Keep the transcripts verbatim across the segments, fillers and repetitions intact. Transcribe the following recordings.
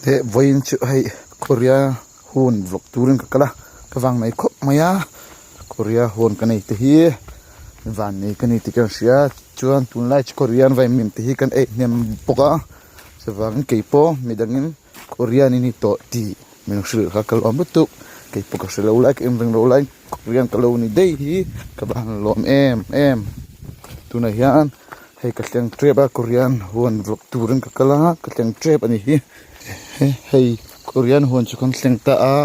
He, vain chu hei Korea hon vlog turin ka kala, ka vang nei khop mai a. Korea hon ka nei te hi, van nei ka nei te kan sia. Chuan tunlai chu Korean vai min te hi kan ei hnem bawk a. Chuvangin kei pawh midangin Korean i ni tawh ti min hril kha ka lawm lutuk. Kei pawh ka hre lo lai, ka inring lo lai, Korean ka lo ni dei hi ka va han lawm em em. Tunah hian hei ka thleng trep a, Korean hon vlog turin ka kala, ka thleng trep a ni hi. He, hei Korean hon chu kan thleng ta a,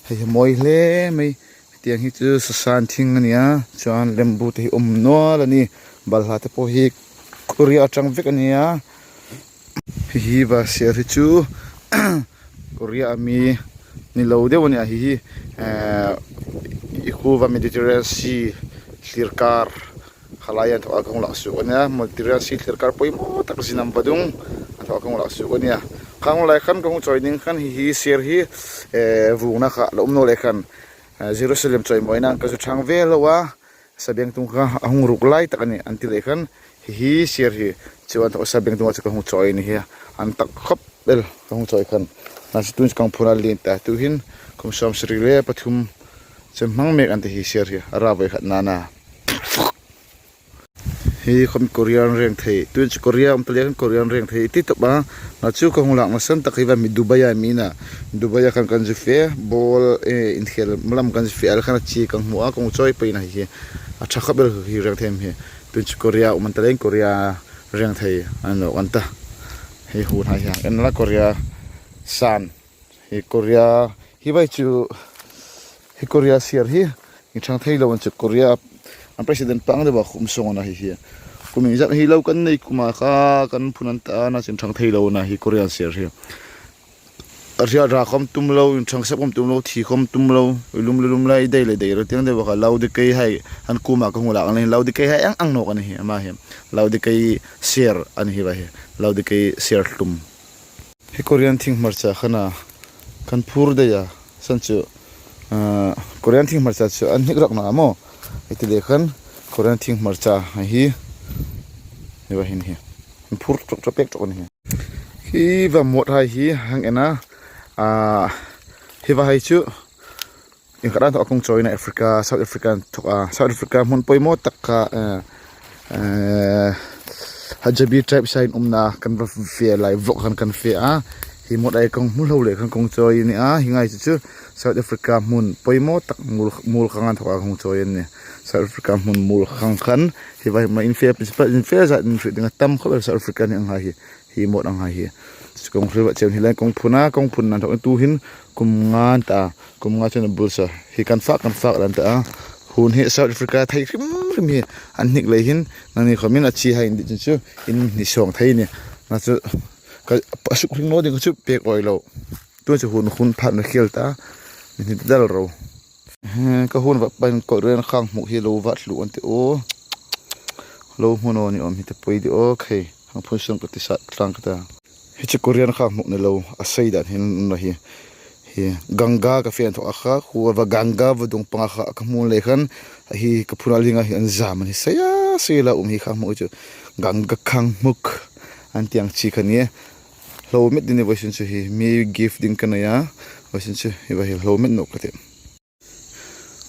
hei hi mawi hle mai. Tiang hi chu sasan thing a nia, chuan lembu te hi awm nual a ni, balhla te pawh hi Korea aṭang vek a nia. Hei hi va ser hi chu Korea a mi ni lo deuh a nia, hei hi, eh, i khu va Mediterranean Sea thlirkar khalai an thawk a ka hung lak suk a nia, Mediterranean Sea thlirkar pawimawh tak zinam vadung an thawk a ka hung lak suk a nia. Khang lai khan ka hung chawi ding khan hei hi ser hi, eh, vungna kha la awm naw leh khan, eh, Jerusalem chawimawina ka zu thang ve lo a, sabengtung kha a hung ruk lai tak a ni an ti leh khan, hei hi ser hi chu an thawk a, sabengtung a chu ka hung chawi ni hi, an tak khawp el ka hung chawi khan. Na chu tun chu ka hung phun a lin ta, tu hin kum sawm sarih leh pathum chan hmang mek an ti hi ser hi, a ra voi khat na na. Hi khawm Korean reng thei. Tun chu Korea awm ta leh khan Korean reng thei ti tawp a. Na chu ka hung lak nasan tak hi va mi Dubai a mi na. Dubai a khan kan zu fe, ball, eh, inkhel malam kan zu fe a, khan a chi ka hmu a, ka hung chawi pawina hi hi. A ṭha khawp el hi reng thei hi. Tun chu Korea awm an ta leh Korea reng thei an lo kan ta. Hei hun hai hi. En la Korea san. Hi Korea, hi vai chu, hi Korea ser hi, in thang thei lo an chu Korea, an president pang deuh a khum sawng ana hi hi. Kum in zat hi lo kan nei kum a kha, kan phun an ta na chin thang thei lo na hi Korea ser hi. A ria ra khawm tum lo, in thang sep khawm tum lo, thi khawm tum lo, lum le lum lai dei le dei lo tiang deuh a kha, lo de kei hai, an kum a ka hung lak an le, lo de kei hai ang ang nawk an hi, ama hi, lo de kei ser an hi va hi, lo de kei ser hlum. Hi Korean thing hmarcha khan a kan phur dei a, san chu, ah, Korean thing hmarcha chu an hnik rak na maw? Hiti le khan Korean thing hmarcha hi, hi va hin hi. An phur tuk tuk pek tuk an hi. Hi va mot hai hi hang en a, ah, hi va hai chu, in khat an thawk a kong chawi na Africa, South Africa an thawk a, South Africa hmun pawimawh tak kha, eh, eh, Hadzabe tribe sa in umna kan va fe lai vlog khan kan fe a. Hi mot ai kong hmu lo le khan kong chawi ni a, hi ngai chu chu South Africa hmun pawimawh tak mul, mul khang an thawk a kong chawi ni. South Africa hmun mul khang khan, hi vai ma in fe, in fe za in fe ding a tam khawp South Africa ni ang hai hi. Hi mot ang hai hi. Chu kong hre va chen hi lai kong phun a, kong phun nan thawk tu hin kum nga an ta, kum nga chen a bul sa. Hi kan fak, kan fak dan ta a. Hun hi South Africa thei hrim hrim hi an hnik lei hin, nangni khawmin a chi hai in di chun chu, in ni sawng thei ni. Na chu, ka, a suk hring naw ding ka chu pek awi lo. Tu chu hun hun phat na khial ta, min hi dal ro. He, ka hun va pan Korean khang hmuk hi lo va thlu an ti o. Lo hmu naw ni awm hi te poi di o, khei. Hang phun sung ka ti sat tlang ka ta. Hi chu Korean khang hmuk ni lo, a sei dan hin na hi. Hi Ganga ka fe an thawk a kha, khu va Ganga va dung pang a kha, ka hmu le khan, hi ka phun a linga hi an zam an hi sei a, sei la um hi khang hmuk chu. Ganga khang hmuk an tiang chi kha ni. Hlo met ding ni voisin chu hi, mi gift ding ka nei a, voisin chu hi va hi hlo met nawk ka ti.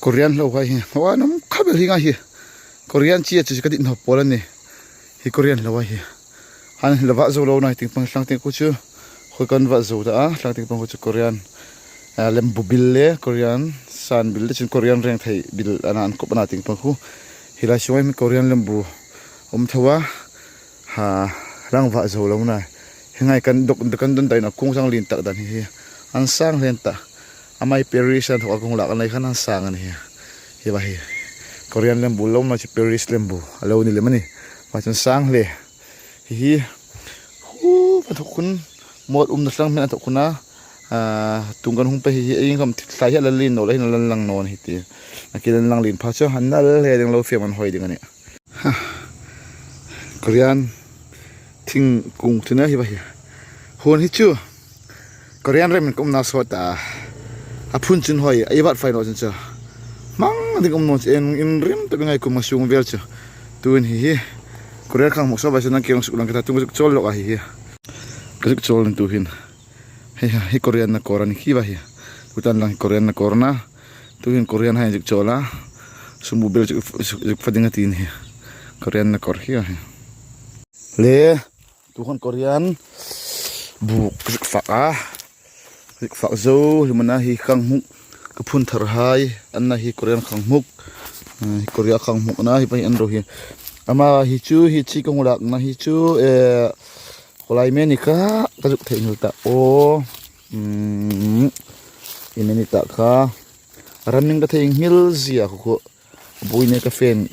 Korean hlo hai hi. Hawa, nam kha bel hi ngai hi. Korean chi a chu ka dit nop pawl a ni. Hi Korean hlo hai hi. Han hi la va zo lo na hi ting pang, tlang ting khu chu. Khoi kan va zo ta a, tlang ting pang khu chu Korean, ah, lembu bil le, Korean san bil le, chun Korean reng thei bil ana an kop ana ting pang khu. Hi lai sungai mi Korean lembu um tho a. Ha, lang va zo lo na. Hi ngai kan dok, kan don dai na kung sang lin tak dan hi hi. An sang len ta. Amai Paris an thawk a kong lak an lai khan an sang an hi. Hi va hi. Korean lembu lo ma chu Paris lembu. A lo ni le mani. Ma chun sang le. Hi hi. Hu, an thawk khun. Mot um na tlang men an thawk khun a. Ah, tung kan hung pe hi hi. Ei ngam thik thlai hi a la lin naw la hin a la lang naw hi ti. A ki la lang lin pha chu. An na le ding lo fiam an hoi ding a ni. Ha. Korean thingkung thina hi va hi. Hun hi chu Korean rem in ka umna sawt a. A phun chun hoi, a i vat fai naw chun chu. Hmang ding um naw chu, en in rim ta ngai kum a sung vel chu. Tun hi hi. Korean khang hmuk sawt va chu nang ki long suk lang ka ta, tun ka suk chawl lawk a hi hi. Ka suk chawl in tu hin. Hi, hi Korean na kor ani hi va hi. Tutan lang hi Korean na kor na. Tu hin Korean hai zik chola. Sumbu bel zik, zik, zik fading atin hi. Korean na kor hi va hi. Le, tu khon Korean. Buk zik fak a. Zik fak zo, hi mana hi khang hmuk. Ka phun thar hai. Anna hi Korean khang hmuk. Ah, hi Korea khang hmuk na hi pa hi an ro hi. Ama hi chu, hi chi kong lak na hi chu. Eh, Kholai me ni ka, ka zuk thei hil ta. O, um, i me ni ta kha. Ram min ka thei hil zia khu khu. Bui ne ka fen.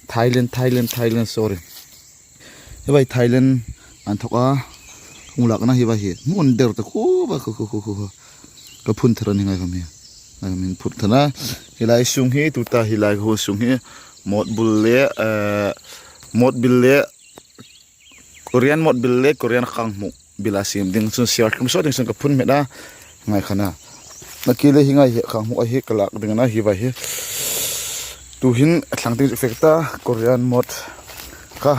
Thailand, Thailand, Thailand, sorry. Hi vai Thailand an thok a. Hung lak na hi vai hi. Mun der ta khu va khu khu khu khu. Ka phun thara ni ngai kham hi. Ngai kham hin phun thara. Hi lai sung hi, tuta hi lai khu sung hi. Mot bul le, eh, mot bil le, Korean mot bil le Korean khang hmuk bil a sim ding chun sial thum so ding chun ka phun met a ngai khana. Na ki le hi ngai hi khang hmuk a hi ka lak ding na hi va hi. Tu hin a thlang ding fek ta Korean mot ka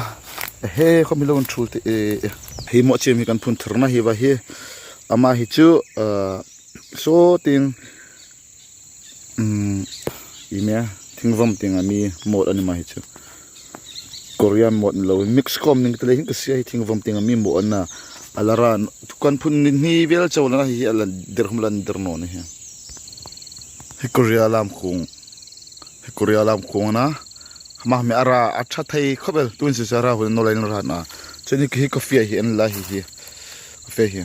he khom hi lo thul te e, e. Hi mot chim hi kan phun thar na hi va hi. Ama hi chu, ah, so ting, um, i me a, thingvom ting a mi mot ani ma hi chu. Korean mot lo, mix kom ning te le hin ka sia hi thingvom ting a mi mot ana. Alara, kan phun ni, ni vel chau la hi, hi ala der hum lan der no ni hi. Hi Korea lam khung. Hi Korea lam khung na. Ma me ara, a tha thei khobel, tun si sara hu no lai na ra na. Chuni ki hi coffee hi an la hi hi. Coffee hi.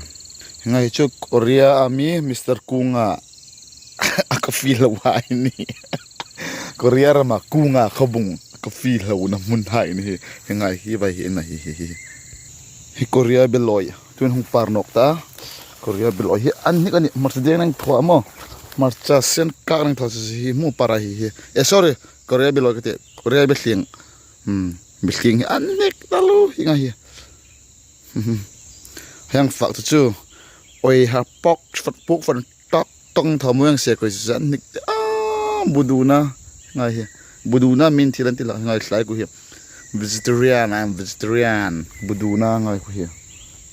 Hi ngai chu Korea a mi Mister Kunga. A ka feel lo hai ni. Korea rama kunga khabung ka feel lo na mun hai ni hi. Hi ngai hi vai hi na hi hi hi. Hi Korea beloi. Tun hung par nok ta. Korea beloi hi an ni ka ni marcha deng nang thua mo. Marcha sen ka nang thua si hi mu para hi hi. Eh, sorry. Korea beloi ka te. Korea bethling. Hmm. Bethling hi an nek ta lo hi ngai hi. Hiang fak tu chu. Oi ha pok fak pok fan tok tong tha mo yang se koi zan nik. Ah, buduna ngai hi. Buduna min thilan tila ngai hlai ku hi. Vegetarian, I'm vegetarian. Buduna ngai ku hi.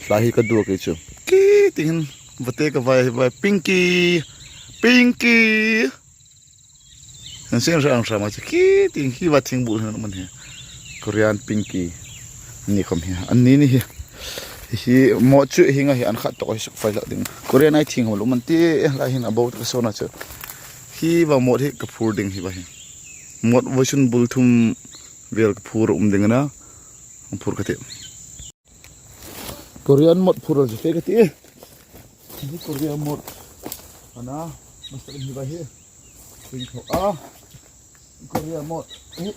Hlai hi ka du kei chu. Ki ting hin vate ka vai vai Pinky. Pinky. An sing rang rang ma chu ki ting hi va thing bu hin man hi. Korean Pinky. Ni khom hi. An ni ni hi. Hi mo chu hi ngai hi an khat to hi suk fai la ding. Korean ai thing ho lo man ti la hin a bo ka so na chu. Hi va mo hi ka phur ding hi va hi. Mo vo chun bul thum vel ka phur um ding na. Ang phur ka ti. Korean mot phur al je ka ti. Hi Korean mot. Ana, masa ni ba hi. Ping tho a. Korean mot. Eh.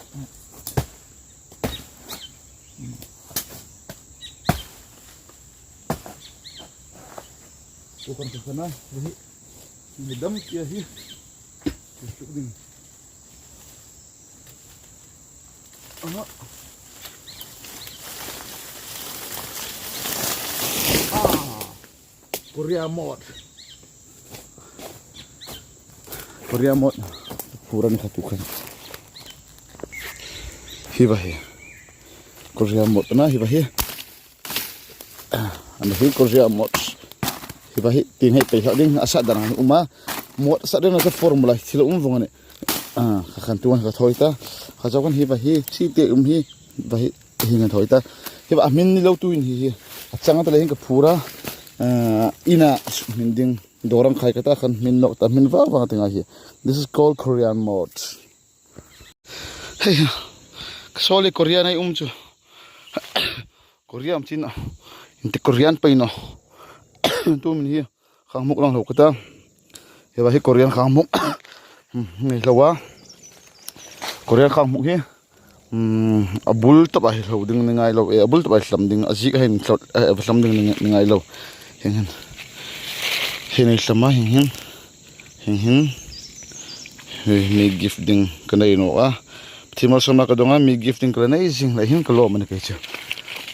Tu kan tu kana. Hi. Ni dam kia hi. Tu tu ding. Aha. Ah. Korea mot. Korea mot. Pura ni khatu khan. Hi va hi. Korea mot na hi va hi. An hi Korea mot. Hi va hi ting hai pe ha ding asa dan uma. Mot sa ding na formula thil um vong ani. Ah, ka khan tu ka thoi ta. Ka chau kan hi va hi chi te um hi va hi hi ngan thoi ta. Hi va min ni lo tu in hi hi. A chang ta le hin ka phura. Ah, ina min ding dorang khai ka ta khan min nok ta min va va ta ngai hi. This is called Korean mot. Hey, ka sole Korean ai um chu. Korea am chin a. Inte Korean pai no. Tu min hi khang muk lang lo ka ta. Hi va hi Korean khang muk. Hmm, nei lo a. Korean khang muk hi. Hmm, a bul top a hi lo ding ni ngai lo. Eh, a bul top a hi lam ding. A zik a hin lo, eh, lam ding ni, ni ngai lo. Hing hin. Hi nei lam a hing hin. Hing hin. Hi, mi gift ding ka nei no a. Thimol sama ka dong a mi gift ding ka nei zing lai hin ka lo man kai chu.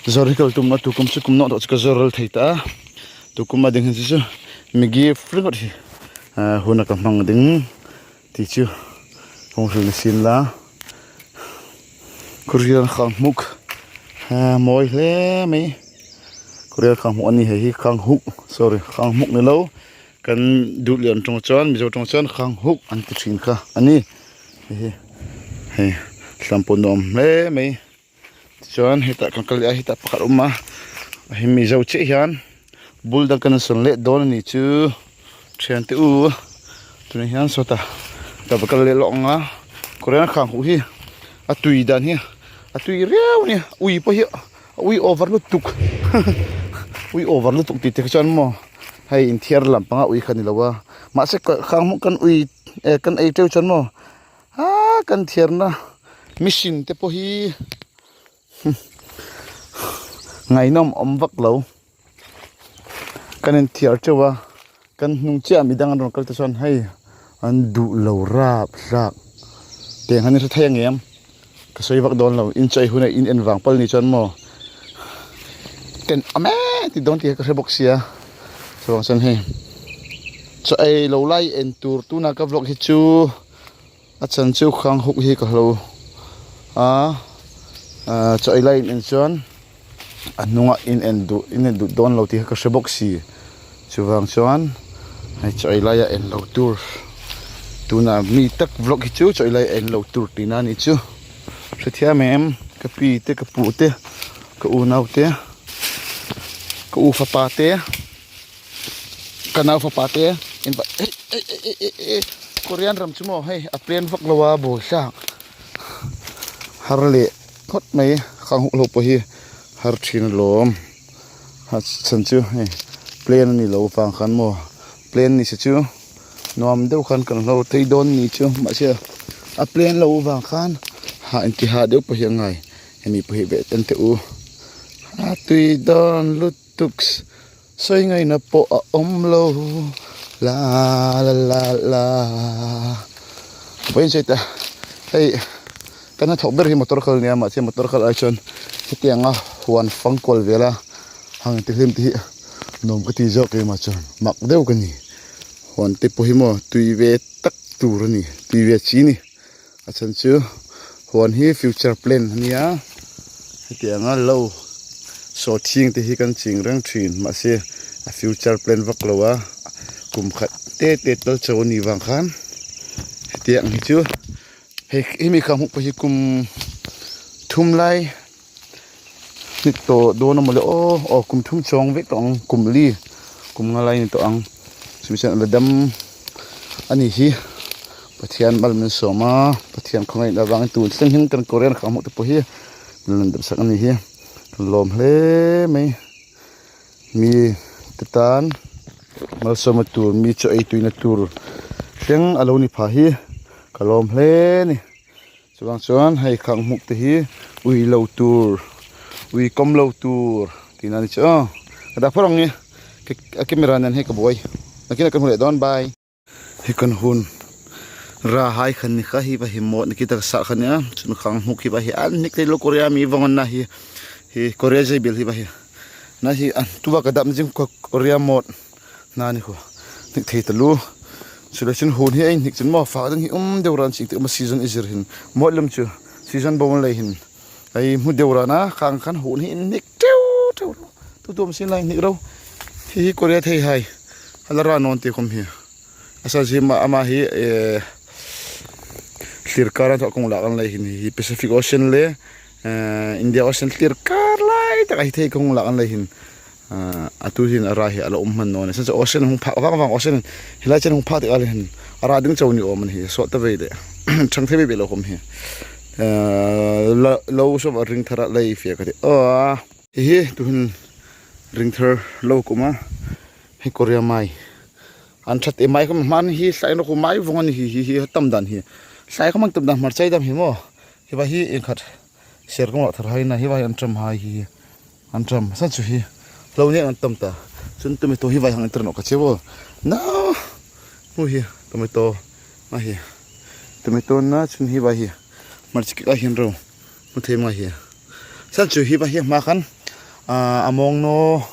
Zori kal tum na tu kum chu kum no to chu ka zor thei ta. Tu kum a ding hin chu mi gift ring hi. Ah, huna ka mang ding. Ti chu. Hung hil sin la. Korean khang muk. Ah, moi hle mai. Korean khanghuk ani, hei hi khanghuk, sorry, khanghuk ni lo. Kan dut lian tong chuan, Mizo tong chuan khanghuk an ti thin kha ani. Hei hi, hei, hlam pawh nuam hle mai. Chuan hetah kan kal leh a, hetah pakhat a awm a, a hi Mizo chiah hian bul dang kan sawn leh dawn a ni chu. Thian te u, tuna hian sawta ka va kal leh lawk ang a, Korean khanghuk hi a tui dan hi a tui riau nia, ui pawh hi a ui over lutuk. Ui over lutuk tih te kha chuan maw, hei inthiar lampanga ui kha ni lo a, mahse, khanghuk kan ui, eh, kan ei teuh chuan maw, a kan thiarna machine te pawh hi ngainawm awm vak lo. Kan inthiar teuh a, kan hnung chiah midang an rawn kal te chuan hei an duh lo rap hlak. Tiang han i hre thei ang em? Ka sawi vak dawn lo, in chaw ei hun a in en vang pal ni chuan maw, ten awm e ti dawn tih ka hre bawk si a. Chuvang chuan hei chaw ei lo lai en tur tuna ka vlog hi chu, a chhan chu khanghuk hi ka hlo a, a, chaw ei lai in en chuan a hnunga in en duh, in en duh dawn lo tih kha ka hre bawk si. Chuvang chuan hei chaw ei laia en lo tur, tuna mi tak vlog hi chu chaw ei laia en lo tur tihna a ni chu. Hrethiam em, ka pi te, ka pu te, ka unau te, ka u fapa te, ka nau fapa te, in va, ei, ei, ei, ei, ei, ei, Korean ram chu maw, hei, a plain vak lo a, bawl hlak. Har leh phawt mai, khanghuk lo pawh hi har ṭhin alawm. A chhan chu hei plain a ni lo vang khan maw, plain ni se chu nuam deuh khan kan hlo thei dawn ni chu, mahse, a plain lo vang khan ha inti ha deuh pawh hi a ngai. Hemi pawh hi ve tan te u. A tui dawn lutuk. Sawi ngaina pawh a awm lo. La, la, la, la. Vawiin sawi ta. Hei, kan hnathawk ber hi motor kal nia, mahse motor kal ai chuan hetianga huan fang kual vela hang ti hlim te hi nuam ka ti zawk keimah chuan mak deuh ka ni. Huan te pawh hi maw tui ve tak tur a ni, tui ve chi ni. A chhan chu huan hi future plan a nia, hetianga lo saw thing te hi kan ching reng ṭhin, mahse a future plan vak lo a, kum khat te te tal chauh a ni vang khan hetiang hi chu, hei, hemi khanghuk pawh hi kum thum lai ni tawh dawn a maw le aw, aw, kum thum chuang vek tawh ang, kum li, kum nga lai ni tawh ang. Chumi chuan a la dam a ni hi. Pathian mal min sawm a, Pathian khawngaihna vangin tun thleng hin kan Korean khanghuk te pawh hi min lan damsak a ni hi. Kan lawm hle mai. Mi te tan malsawmna tur, mi chaw ei tuina tur thleng a lo ni pha hi ka lawm hle ni. Chuvang chuan hei khanghuk te hi ui lo tur, ui kawm lo tur tihna a ni chu. Ka dah phawt ang nge, ke, a camera nen hi ka buai. Nakinah kan hmu leh dawn, bye. Hi kan hun ra hai khan ni kha, hi va hi mawt ni kita ka sah khan nia. Chun khanghuk hi va hi an hnik thei lo, Korea mi vawng an na hi, hi Korea J B L hi va hi. Na hi an tu va ka dam jing ko Korea mawt. Na ni khu hnik thei talu. Chule chun hun hi a inhnik chun maw, fak ding hi um deuh ran ching te um a, season i zir hin. Mawt lem chu season bo lei hin. Ai hmu deuh ran a, khang khan hun hi inhnik teu teu. Tu tu um sin lai inhnik ro. Hi hi Korea thei hai. A la ra nawn te khawm hi. A sa zim a ama hi, eh, thlir kar an thaw kong lak an lei hin hi Pacific Ocean le, eh, India Ocean thlir kar lai tak a hi thei kong lak an lei hin. Ah, a tu hin a ra hi a la um hman nawn. San chu ocean hung phak vang vang, ocean hi lai chen hung phak te a le hin a ra ding chau ni awm an hi, sawt ta vei le. Chang thei vei vei lo khawm hi. Ah, la, lo so va ring thar a lei fia ka ti. Ah, hi hi tu hin ring thar lo kum a. Hi Korea mai. An that e mai khawm hman hi, thlai na khu mai vawng a ni hi, hi, hi, tam dan hi. Thlai khawm an tam dan hmar chai dam hi maw. Hi va hi in khat. Ser kong lak thar hai na, hi vai an ṭam hai hi. An ṭam, san chu hi. Lo nia an tam ta. Chun tomato hi vai hang an tar nawh ka che bo. Na. Hmu hi, tomato. Ma hi. Tomato na chun hi vai hi. Hmar chi kik a hin ro. Hmu thei ma hi. San chu hi vai hi hma khan. A, a mawng naw.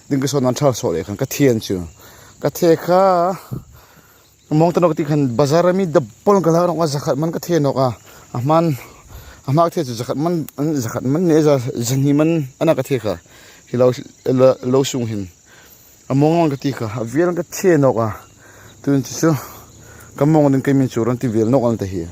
Ding ka sawn an ṭhal saw le khan ka thian chu. Ka the kha. Mawng ta nawk ti khan bazar a mi double ka la nawk a, za khat man ka the nawk a. A hman, a hma ka the chu za khat man, za khat man ne za, za hni man ana ka the kha. Hilou, lo, lo sung hin. Among ang kati kha, avel ka che nok a. Tun chu chu. Kamong ding kei min chu ran ti vel nok ang ta hi.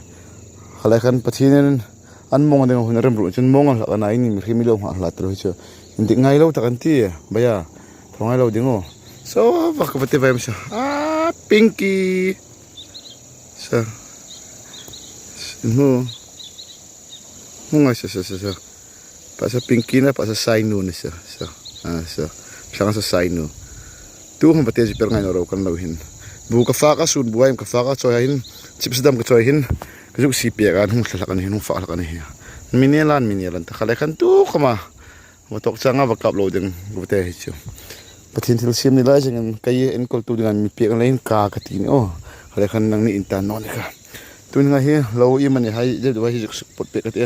Khalai khan Pathen in an mong ding hun rem ru chun mong ang lak ana ini mi hri mi lo ha hla tro chu. Indik ngai lo ta kan ti. Baya. Thong ngai lo ding o. So, va ka pati vai masa. Ah, Pinky. Sa. Mu. Mu ngai sa sa sa sa. Pasa Pinky na, pasa Sainu na sa. Sa. Ah, sa. Sang sa Sainu. Tu hung pati ji per ngai no ro kan lo hin. Bu ka fa ka sun bu ai ka fa ka choi hin. Chips dam ka choi hin. Ka juk si pe ka hung thla kan hin hung fa kan hin. Mine lan mine lan ta khalai khan tu kama. Matok changa va kap lo ding, va te hi chu. Pathen thilsem ni lai jeng in, kei enkol tu ding an mi pek lai in ka, ka ti ni, o. Khalai khan nang ni in ta non ka. Tun nga hi, lo i mani hai, je du hai, pot pek ka ti.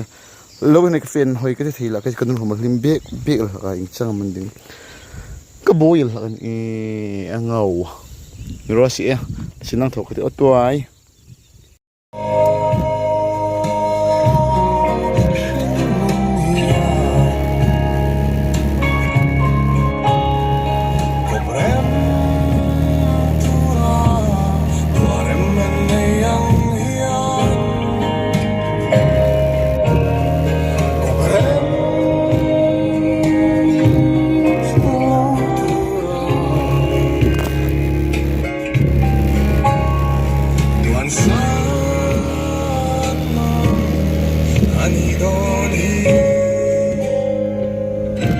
Lo ni ka fen hoi ka ti thei la, ka, ka nun hom lim bek, bek la ka ing chang man ding. Ka boi la ka ni, a ngau. Ni ro si e, si nang thok ka ti, o tuai.